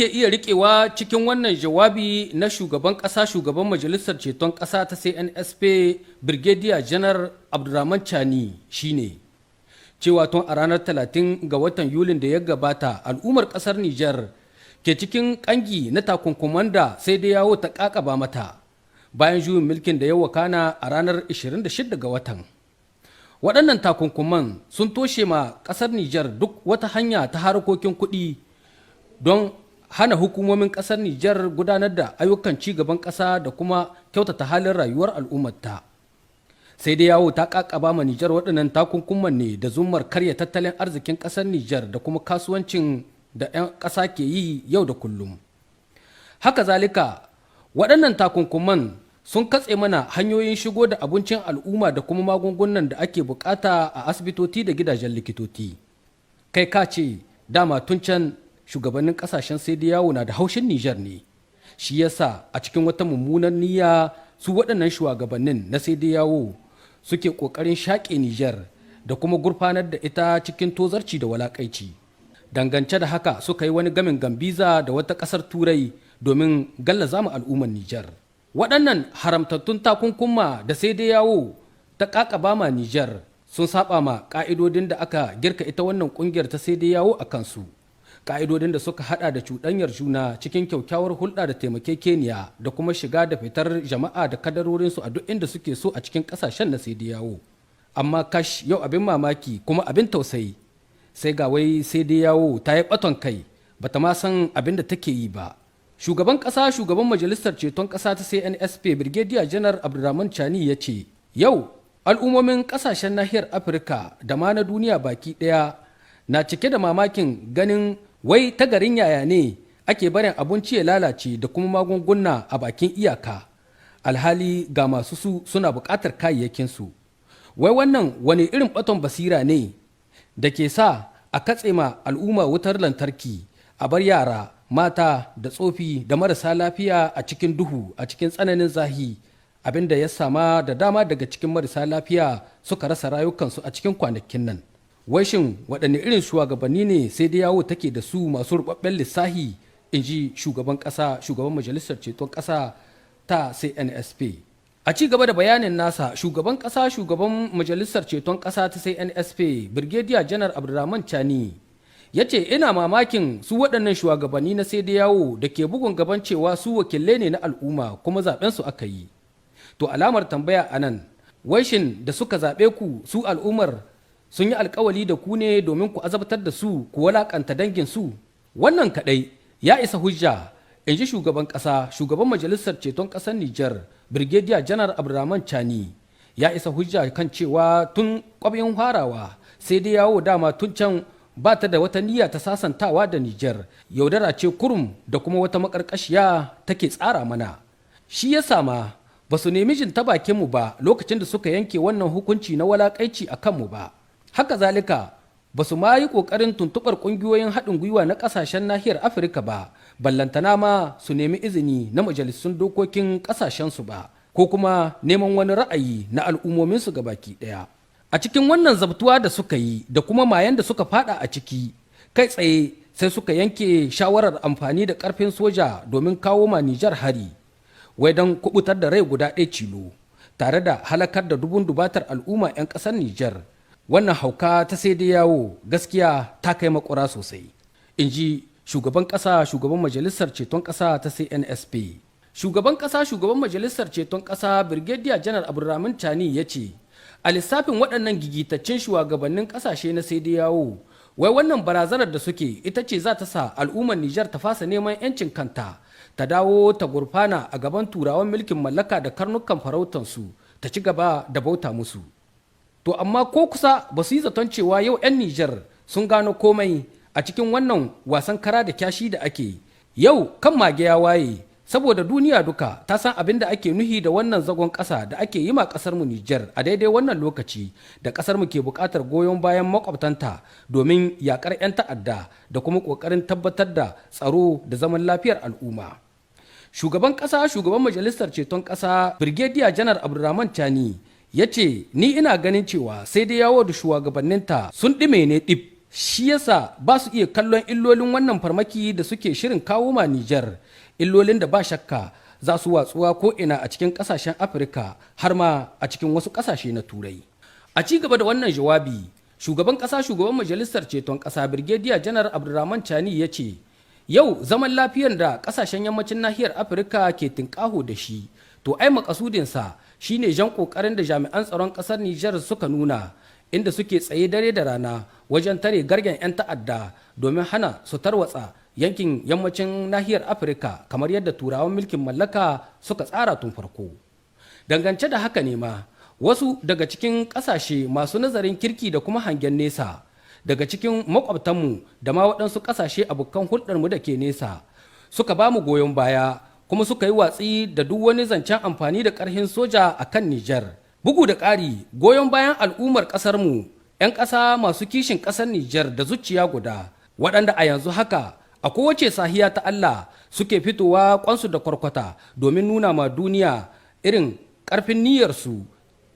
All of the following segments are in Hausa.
ake iya riƙewa cikin wannan jawabi na shugaban ƙasa, shugaban Majalisar Ceton Ƙasa ta CNSP, Brigadier Janar Abdurrahman Chani, shine cewa tun a ranar 30 ga watan Yulin da ya gabata al'ummar ƙasar Nijar ke cikin ƙangi na takunkuman da sai dai yawo ta ƙaƙaba mata bayan juyin mulkin da ya wakana a ranar 26 ga watan. Waɗannan takunkuman sun toshe ma ƙasar Nijar duk wata hanya ta harkokin kuɗi don hana hukumomin ƙasar Nijar gudanar da ayyukan ci gaban ƙasa da kuma kyautata halin rayuwar al'ummarta. Sai dai yawo ta ƙaƙaba ma Nijar waɗannan takunkuman ne da zummar karya tattalin arzikin ƙasar Nijar da kuma kasuwancin da 'yan ƙasa ke yi yau da kullum. Haka zalika, waɗannan takunkuman sun katse mana hanyoyin shigo da abincin al'umma da kuma magungunan da ake bukata a asibitoci da gidajen likitoci. Kai ka ce dama tun can shugabannin kasashen sai dai yawo na da haushin Nijar ne. Shi yasa a cikin wata mummunan niyya su waɗannan shugabannin na sai dai yawo suke ƙoƙarin shaƙe Nijar da kuma gurfanar da ita cikin tozarci da walaƙaici. Dangance da haka, suka yi wani gamin gambiza da wata ƙasar Turai domin gallaza mu al'ummar Nijar. Waɗannan haramtattun takunkuma da sai dai yawo ta ƙaƙaba ma Nijar sun saba ma ƙa'idodin da aka girka ita wannan ƙungiyar ta sai dai yawo a kansu. Ƙa'idodin da suka hada da cuɗanyar juna cikin kyaukyawar hulɗa da taimakekeniya da kuma shiga da fitar jama'a da kadarorinsu a duk inda suke so a cikin ƙasashen na sai dai yawo. Amma kash, yau abin mamaki kuma abin tausayi, sai ga wai sai dai yawo ta yi ɓaton kai, bata ma san abin da take yi ba. Shugaban ƙasa, shugaban Majalisar Ceton Ƙasa ta CNSP, Brigadier Janar Abdulrahman Chani, ya ce yau al'ummomin ƙasashen nahiyar Afirka da ma na duniya baki ɗaya na cike da mamakin ganin wai ta garin yaya ne ake barin abinci ya lalace da kuma magunguna a bakin iyaka, alhali ga masu su suna buƙatar kayayyakinsu. Wai wannan wani irin ɓaton basira ne da ke sa a katse ma al'umma wutar lantarki, a bar yara, mata da tsofi da marasa lafiya a cikin duhu, a cikin tsananin zahi, abinda ya sama da dama daga cikin marasa lafiya suka rasa rayukansu a cikin kwanakin nan? Wai shin waɗanne irin shugabanni ne sai dai yawo take da su masu rubabben lissahi? In ji shugaban ƙasa, shugaban Majalisar Ceton Ƙasa ta CNSP. A ci gaba da bayanin nasa, shugaban ƙasa, shugaban Majalisar Ceton Ƙasa ta CNSP, Brigadier Janar Abdulrahman Chani, ya ce ina mamakin su waɗannan shugabanni na sai da yawo da ke bugun gaban cewa su wakilai ne na al'umma kuma zaben su aka yi. To, alamar tambaya a nan, wai shin da suka zaɓe ku, su al'ummar sun yi alkawali da ku ne domin ku azabtar da su, ku walakanta dangin su? Wannan kaɗai ya isa hujja, in ji shugaban ƙasa, shugaban Majalisar Ceton Ƙasar Nijar, Brigadier Janar Abdulrahman Chani, ya isa hujja kan cewa tun ƙwabin farawa sai dai yawo dama tun can ba ta da wata niyya ta sasantawa da Nijar, yaudara ce kurum da kuma wata makarkashiya take tsara mana. Shi ya sama ba su nemi jin ta bakinmu ba lokacin da suka yanke wannan hukunci na walakaici a kanmu ba. Haka zalika, ba su ma yi ƙoƙarin tuntuɓar ƙungiyoyin haɗin gwiwa na ƙasashen nahiyar Afirka ba, ballantana ma su nemi izini na majalisun dokokin ƙasashensu ba, ko kuma neman wani ra'ayi na al'ummominsu baki ɗaya. A cikin wannan zabtuwa da suka yi da kuma mayan da suka fada a ciki, kai tsaye sai suka yanke shawarar amfani da ƙarfin soja domin kawo ma Nijar hari, wai don kubutar da rai guda ɗaya cilo, tare da halakar da dubun dubatar al'umma 'yan ƙasar Nijar. Wannan hauka ta sai dai yawo gaskiya ta kai makura sosai, in ji shugaban ƙasa, shugaban Majalisar Ceton Ƙasa ta CNSP. Shugaban ƙasa, shugaban Majalisar Ceton Ƙasa, Brigadier Janar Abdulrahman Chani, ya ce a lissafin waɗannan gigitaccen shugabannin ƙasashe na sai dai yawo, wai wannan barazanar da suke ita ce za ta sa al'ummar Nijar ta fasa neman 'yancin kanta, ta dawo ta gurfana a gaban Turawan mulkin mallaka da karnukan farautansu, ta ci gaba da bauta musu. To amma ko kusa ba su yi zaton cewa yau 'yan Nijar sun gano komai a cikin wannan wasan kara da kyashi da ake. Yau kan mage ya waye, saboda duniya duka ta san abin da ake nuhi da wannan zagon ƙasa da ake yi ma ƙasar mu Nijar a daidai wannan lokaci da ƙasar mu ke buƙatar goyon bayan makwabtanta domin yakar 'yan ta'adda da kuma ƙoƙarin tabbatar da tsaro da zaman lafiyar al'umma. Shugaban ƙasa, shugaban Majalisar Ceton Ƙasa, Brigadier Janar Abdulrahman Chani, ya ce ni ina ganin cewa sai dai yawo da shugabanninta sun ɗime ne ɗib. Shi yasa ba su iya kallon illolin wannan farmaki da suke shirin kawo ma Nijar, illolin da ba shakka za su watsuwa ko ina a cikin kasashen Afirka, har ma a cikin wasu kasashe na Turai. A ci gaba da wannan jawabi, shugaban kasa, shugaban Majalisar Ceton Kasa, Birgediya Janar Abdulrahman Chani, ya ce yau zaman lafiyar da kasashen yammacin nahiyar Afirka ke tinkaho da shi, to ai makasudinsa shine jan kokarin da jami'an tsaron kasar Nijar suka nuna, inda suke tsaye dare da rana wajen tare gargen 'yan ta'adda domin hana su tarwatsa yankin yammacin nahiyar Afirka kamar yadda Turawan mulkin mallaka suka tsara tun farko. Dangance da haka ne ma wasu daga cikin ƙasashe masu nazarin kirki da kuma hangen nesa daga cikin makwabtanmu da ma waɗansu ƙasashe abokan hulɗarmu da ke nesa suka ba mu goyon baya, kuma suka yi watsi da duk wani zancen amfani da ƙarfin soja a kan Nijar. Bugu da ƙari, goyon bayan al'ummar ƙasarmu, 'yan ƙasa masu kishin ƙasar Nijar da zuciya guda, waɗanda a yanzu haka a kowace sahiya ta Allah suke fitowa kwansu da kwarkwata domin nuna ma duniya irin ƙarfin niyyarsu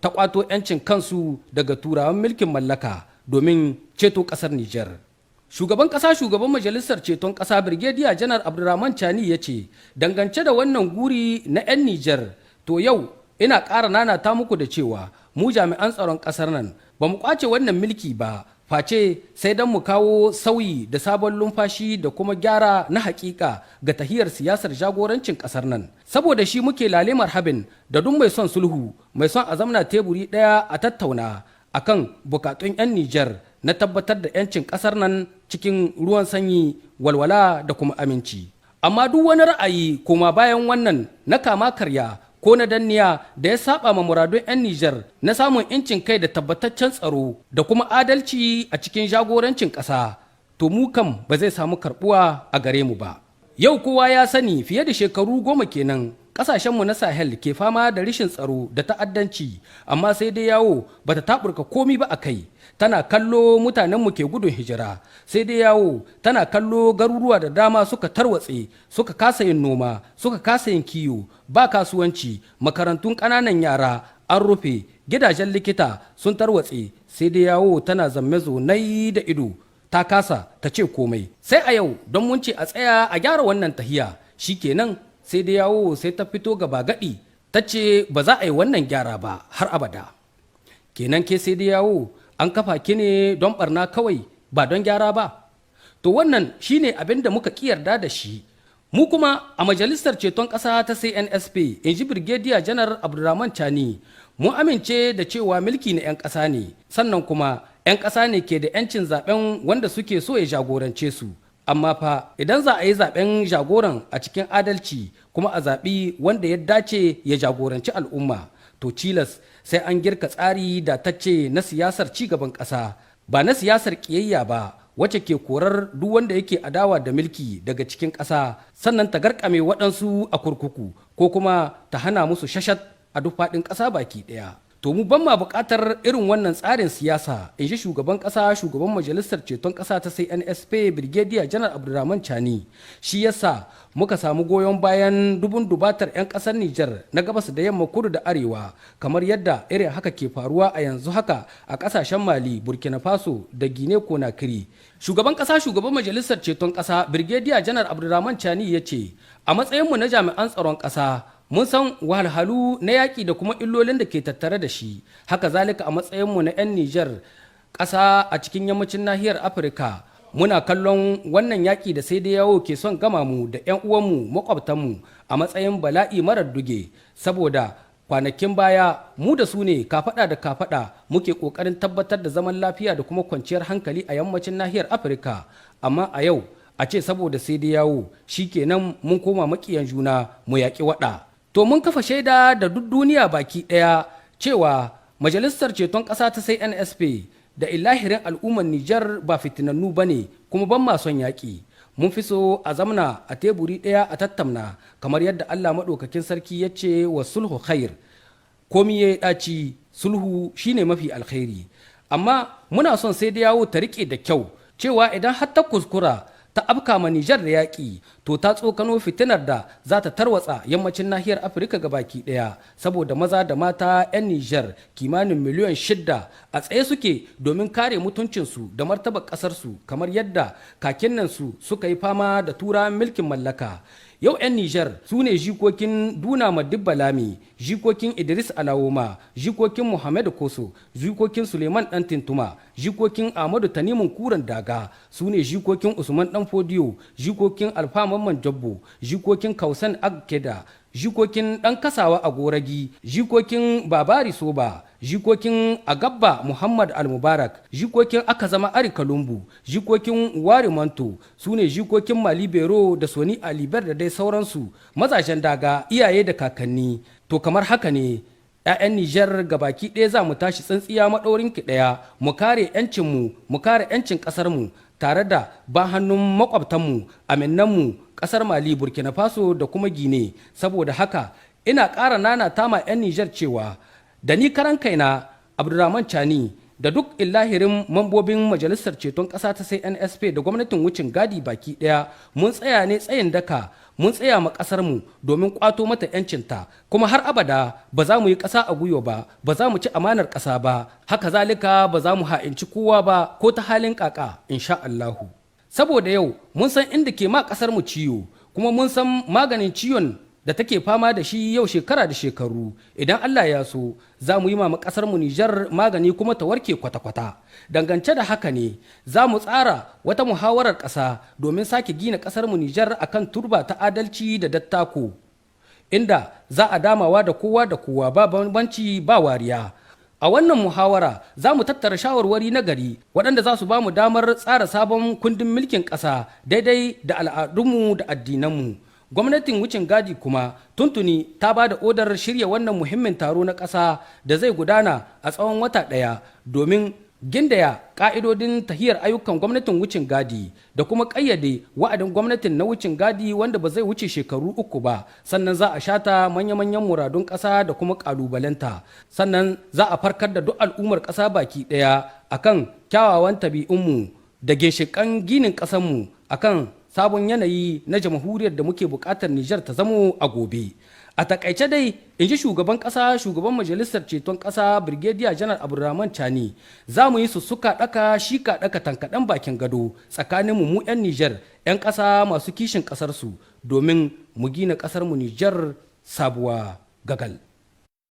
ta ƙwato 'yancin kansu daga Turawan mulkin mallaka domin ceto ƙasar Nijar. Shugaban ƙasa, shugaban Majalisar Ceton Ƙasa, Birgediya Janar Abdulrahman Chani, ya ce dangance da wannan guri na 'yan Nijar, to yau ina ƙara nanata muku da cewa mu jami'an tsaron ƙasar nan ba mu ƙwace wannan mulki ba face sai don mu kawo sauyi da sabon lumfashi da kuma gyara na hakika ga tahiyar siyasar jagorancin kasar nan. Saboda shi muke lale marhabin da duk mai son sulhu, mai son a zamna teburi ɗaya a tattauna akan bukatun 'yan Nijar na tabbatar da 'yancin kasar nan cikin ruwan sanyi, walwala da kuma aminci. Amma duk wani ra'ayi koma bayan wannan na kama karya ko na danniya da ya saba ma muradun 'yan Nijar na samun 'yancin kai da tabbataccen tsaro da kuma adalci a cikin jagorancin ƙasa, to mu kam ba zai samu karbuwa a gare mu ba. Yau kowa ya sani, fiye da shekaru 10 kenan ƙasashenmu na Sahel ke fama da rashin tsaro da ta'addanci, amma CEDEAO bata taɓurka komi ba a kai. Tana kallo mutanenmu ke gudun hijira. CEDEAO tana kallo garuruwa da dama suka tarwatse, suka kasa yin noma, suka kasa yin kiwo, ba kasuwanci, makarantun ƙananan yara an rufe, gidajen likita sun tarwatse. CEDEAO tana zamme zonai da ido, ta kasa ta ce komai. Sai a yau, don mun ce a tsaya a gyara wannan tahiya, shikenan CEDEAO sai ta fito gaba gadi ta ce ba za a yi wannan gyara ba har abada. Kenan ke CEDEAO, an kafa ki ne don barna kawai, ba don gyara ba. To wannan shine abin da muka yarda da shi mu kuma a Majalisar Ceton Ƙasa ta CNSP, in ji Birgediya Janar Abdulrahman Chani. Mun amince da cewa mulki na 'yan ƙasa ne, sannan kuma 'yan ƙasa ne ke da 'yancin zaben wanda suke so ya jagorance su. Amma fa idan za a yi zaben jagoran a cikin adalci, kuma a zaɓi wanda ya dace ya jagoranci al'umma, to cilas sai an girka tsari da ta ce na siyasar cigaban ƙasa, ba na siyasar ƙiyayya ba, wacce ke korar duk wanda yake adawa da mulki daga cikin ƙasa, sannan ta garkame waɗansu a kurkuku ko kuma ta hana musu shashat a duk faɗin ƙasa baki ɗaya. To mu ban ma buƙatar irin wannan tsarin siyasa, in ji shugaban ƙasa, shugaban Majalisar Ceton Ƙasa ta CNSP, Brigadier Janar Abdulrahman Chani. Shi yasa muka samu goyon bayan dubun dubatar 'yan ƙasar Nijar na gabas da yamma, kudu da arewa, kamar yadda irin haka ke faruwa a yanzu haka a ƙasashen Mali, Burkina Faso da Guinea Conakry. Shugaban ƙasa, shugaban Majalisar Ceton Ƙasa, Brigadier Janar Abdulrahman Chani, ya ce a matsayinmu na jami'an tsaron ƙasa, mun san wahalhalu na yaƙi da kuma illolin da ke tattare da shi. Haka zalika, a matsayinmu na 'yan Nijar, ƙasa a cikin yammacin nahiyar Afirka, muna kallon wannan yaƙi da CEDEAO ke son gama mu da 'yan uwanmu makwabtanmu a matsayin bala'i marar duge, saboda kwanakin baya mu da su ne kafaɗa da kafaɗa muke ƙoƙarin tabbatar da zaman lafiya da kuma kwanciyar hankali a yammacin nahiyar Afirka. Amma a yau a ce saboda CEDEAO kenan mun koma maƙiyan juna, mu yaƙi waɗa. To mun kafa shaida da duk duniya baki ɗaya cewa Majalisar Ceton Ƙasa ta CNSP da ilahirin al'ummar Nijar ba fitinannu ba ne, kuma ban ma son yaƙi. Mun fi so a zamna a teburi ɗaya a tattamna, kamar yadda Allah Maɗaukakin Sarki ya ce wa sulhu khair, komi ya yi ɗaci, sulhu shine mafi alkhairi. Amma muna son CEDEAO ta riƙe da kyau cewa idan har ta kuskura ta ta afka ma Nijar da yaƙi, to ta tsokano fitinar da za ta tarwatsa yammacin nahiyar Afirka gabaki ɗaya, saboda maza da mata 'yan Nijar kimanin miliyan 6 a tsaye suke domin kare mutuncinsu da martabar ƙasarsu, kamar yadda kakinninsu suka yi fama da turawan mulkin mallaka. Yau 'yan Nijar su ne jikokin Duna Madibba Lami, jikokin Idris Alawoma, jikokin Muhammadu Koso, jikokin Suleiman Dan Tintuma, jikokin Ahmadu Tanimun Kuran Daga, su ne jikokin Usman Dan Fodiyo, jikokin Alfa Mamman Jabbo, jikokin Kausan Agkeda, jikokin Dan Kasawa a Goragi, jikokin Babari Soba, jikokin Agabba Muhammad Al-Mubarak, jikokin Aka Zama Ari Kalumbu, jikokin Wari Manto, su ne jikokin Mali Bero da Soni Alibar da dai sauransu, mazajen daga, iyaye da kakanni. To kamar haka ne 'ya'yan Nijar gabaki ɗaya za mu tashi tsintsiya maɗaurin ki ɗaya, mu kare 'yancinmu, mu kare 'yancin ƙasarmu, tare da ba hannun makwabtanmu, aminanmu, ƙasar Mali, Burkina Faso da kuma Gine. Saboda haka ina ƙara nana tama 'yan Nijar cewa da ni karan kaina, Abdulrahman Chani, da duk illahirin mambobin Majalisar Ceton Ƙasa ta CNSP da gwamnatin wucin gadi baki ɗaya, mun tsaya ne tsayin daka, mun tsaya ma ƙasar mu domin ƙwato mata 'yancinta, kuma har abada ba za mu yi ƙasa a gwiwa ba, ba za mu ci amanar ƙasa ba, haka zalika ba za mu ha'inci kowa ba ko ta halin ƙaƙa, insha Allahu. Saboda yau mun san inda ke ma ƙasar mu ciwo, kuma mun san maganin ciwon da take fama da shi yau shekara da shekaru. Idan Allah ya so, za mu yi ma kasar mu Nijar magani kuma ta warke kwata-kwata. Dangance da haka ne za mu tsara wata muhawarar ƙasa domin sake gina ƙasar mu Nijar akan turba ta adalci da dattako, inda za a damawa da kowa da kowa, ba bambanci ba wariya. A wannan muhawara za mu tattara shawarwari na gari waɗanda za su ba mu damar tsara sabon kundin mulkin ƙasa daidai da al'adunmu da addinanmu. Gwamnatin wucin gadi kuma tuntuni ta ba da odar shirya wannan muhimmin taro na ƙasa da zai gudana a tsawon wata ɗaya domin gindaya ƙa'idodin tahiyar ayyukan gwamnatin wucin gadi da kuma ƙayyade wa'adin gwamnatin na wucin gadi wanda ba zai wuce shekaru 3 ba. Sannan za a shata manya-manyan muradun ƙasa da kuma ƙalubalenta. Sannan za a farkar da duk al'ummar ƙasa baki ɗaya akan kyawawan tabi'unmu da ginshiƙan ginin ƙasarmu akan sabon yanayi na jamhuriyar da muke buƙatar Nijar ta zamo a gobe. A takaice dai, in ji shugaban ƙasa, shugaban Majalisar Ceton Ƙasa, Brigadier Janar Abdulrahman Chani, za mu yi sussuka ɗaka shika ɗaka tankaɗen bakin gado tsakaninmu mu 'yan Nijar, 'yan ƙasa masu kishin ƙasarsu, domin mu gina ƙasarmu Nijar sabuwa gagal.